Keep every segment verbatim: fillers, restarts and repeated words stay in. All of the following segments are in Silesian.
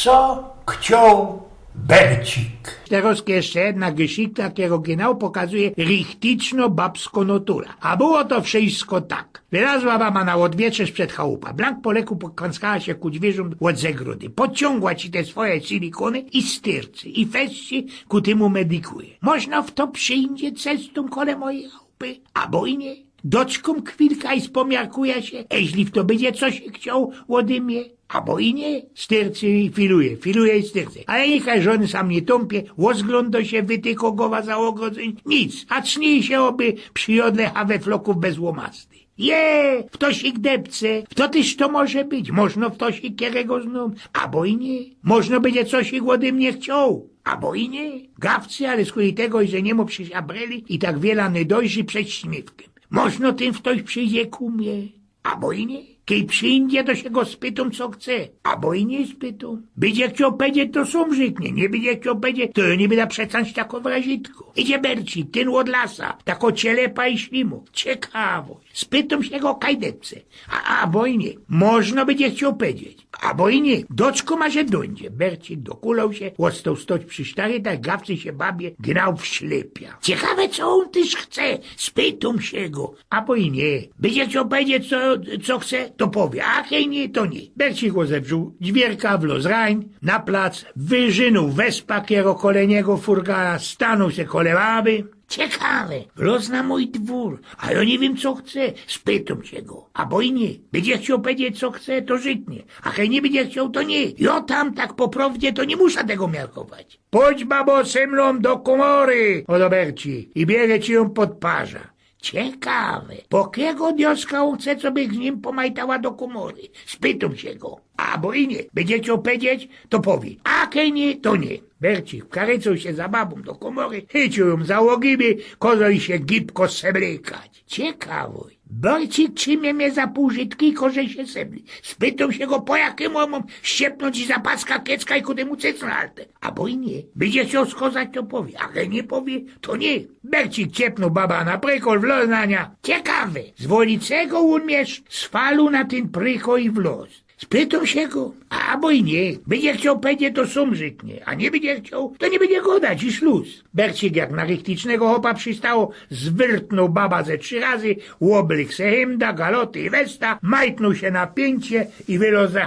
Co chcioł Bercik? Terŏz jeszcze jedna geszykta, kerŏ genau pokazuje richticzno babsko notura. A było to wszysko tak. Wylazła baba na ôdwieczerz przed chałupa. Blank po leku pokranckała sie ku dwiyrziōm ôd zegrody. Pociōngła ci te swoje silikōny i styrcy, i fescy ku tymu medikuje. Można w to przijdzie cestōm kole mojej chałpy? Abo i niy. Doczkōm chwilka i spomiarkuja sie, eźli fto bydzie coś chcioł ôdy mie. Abo i niy. Styrcy i filuje, filuje i styrcy. Ale niechaj żŏdyn sam niy tōmpie, ôzglōndo sie, wytyko gowa za ôgrodzyn, nic. A cnij sie, ôby przijŏdle ha we flokōw bez ômasty. Je, ftoś ich depce, fto tyż to może być? Można ftoś ich, kerego znōm? Abo i niy. Można bydzie coś ich ôdy mie chcioł? Abo i niy. Gawcy, ale skuli tego, że niy mōm przesabreli i tak wiela niy dojrzi przed śmiywkiym. Można tyn ftoś przijdzie ku mie? Abo i niy. Kej przijdzie, to sie go spytōm, co chce. Abo i niy spytōm. Bydzie chcioł powiedzieć, to sōm rzyknie. Niy bydzie chcioł powiedzieć, to jŏ niy byda przecynać tako wrazitko. Idzie Bercik, tyn ôd lasa, tako cielepa i ślimŏk. Ciekawość. Spytōm sie go, kaj depce. A, abo i niy. Można bydzie chcioł powiedzieć. Abo i niy. Doczkōm, aże dōńdzie. Bercik dokuloł sie, ôstoł stoć przi sztarytach, gawcy sie babie gnał w ślepia. Ciekawe, co ôn tyż chce. Spytōm sie go. Abo i niy. Bydzie chcioł powiedzieć, co, co chce, to powie. A kej niy, to niy. Bercik ôzebrziōł dwiyrka, wlŏz rań na plac, wyrzynōł wespa, kerŏ kole niego furkała, stanōł sie kole baby. Ciekawe, wlŏz na mōj dwōr, a jŏ niy wiym, co chce, spytōm sie go. Abo i niy. Bydzie chcioł powiedzieć, co chce, to rzyknie. A kej niy bydzie chcioł, to niy. Jŏ tam tak po prŏwdzie to niy musza tego miarkować. Pōdź, babo, ze mnōm do kōmory, ôdoberci, i bierze ci jōm pod parza. Ciekawe, po kigo dioska ôn chce, co bych z nim pōmajtała do kōmory. Spytōm sie go. Abo i niy. Bydzie chcioł powiedzieć, to powie. A kej niy, to niy. Bercik wkarycoł sie za babōm do kōmory, chyciōł jōm za ôgiby, kozoł i sie gibko seblykać. Ciekawość. Bercik trzimie mie za pōł rzitki, kozoł sie sebli. Spytōm sie go, po jakiymu mōm ściepnōńć i za paska, kiecka i ku tymu cycnōm, ale te. Abo i niy. Bydzie chcioł skŏzać, to powie. A kej niy powie, to niy. Bercik ciepnōł baba na prykol, wlŏz na niã. Ciekawe, z wolicego ôn mie swalu na tyn prykol i wlŏz. Spytōm sie go, abo i niy. Bydzie chcioł powiedzieć, to sōm rzyknie, a niy bydzie chcioł, to niy bydzie gŏdać i szlus. Bercik, jak na richticznego chopa przistało, zwyrtnōł baba ze trzi razy, ôblyk se hymda, galoty i westa, majtnōł sie na piyńcie i wylŏz ze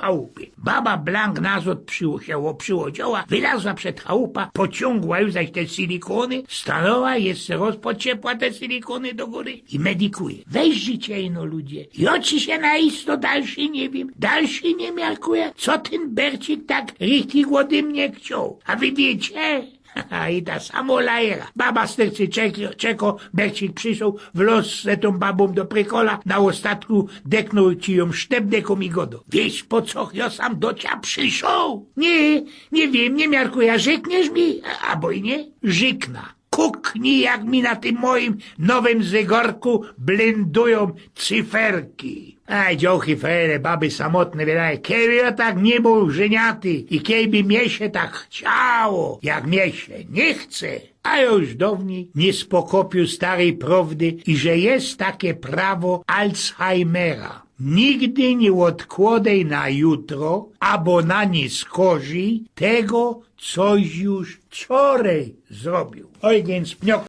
chałupy. Baba blank nazŏd przi-, sie ôbprziwodzioła, wylazła przed chałupa, pociōngła już zaś te silikōny, stanōła, jeszcze rŏz pociepła te silikōny do gōry i medikuje. Weźrzycie ino, ludzie, jŏ ci sie na isto dalszy niy wiym, dalszy niy miarkujã, co tyn Bercik tak richtig ôdy mie chcioł. A wy wiycie? A i ta samo lajera. Baba styrcy czek-, czeko, Bercik przyszoł, wlŏz ze tōm babōm do prykola, na ôstatku deknōł ci jōm sztepdekōm i gŏdŏ: Wiysz, po co jŏ sam do cia przyszoł? Niy, niy wiym, niy miarkujã, rzykniesz mi? A, abo i niy? Rzyknã. Kuknij, jak mi na tym mojim nowym zygŏrku blyndujōm cyferki. Aj, dziochy, frele, baby samotne, wydŏwŏ, keby jŏ tak niy bōł żyniaty i keby mie sie tak chciało, jak mie sie niy chce. A jŏ już downij niy spokopiōł staryj prŏwdy i że je takie prawo Alzheimera. Nigdy niy ôdkłŏdej na jutro, abo na niy skorzij tego, coś już wczorej zrobiōł. Eugen Spniok.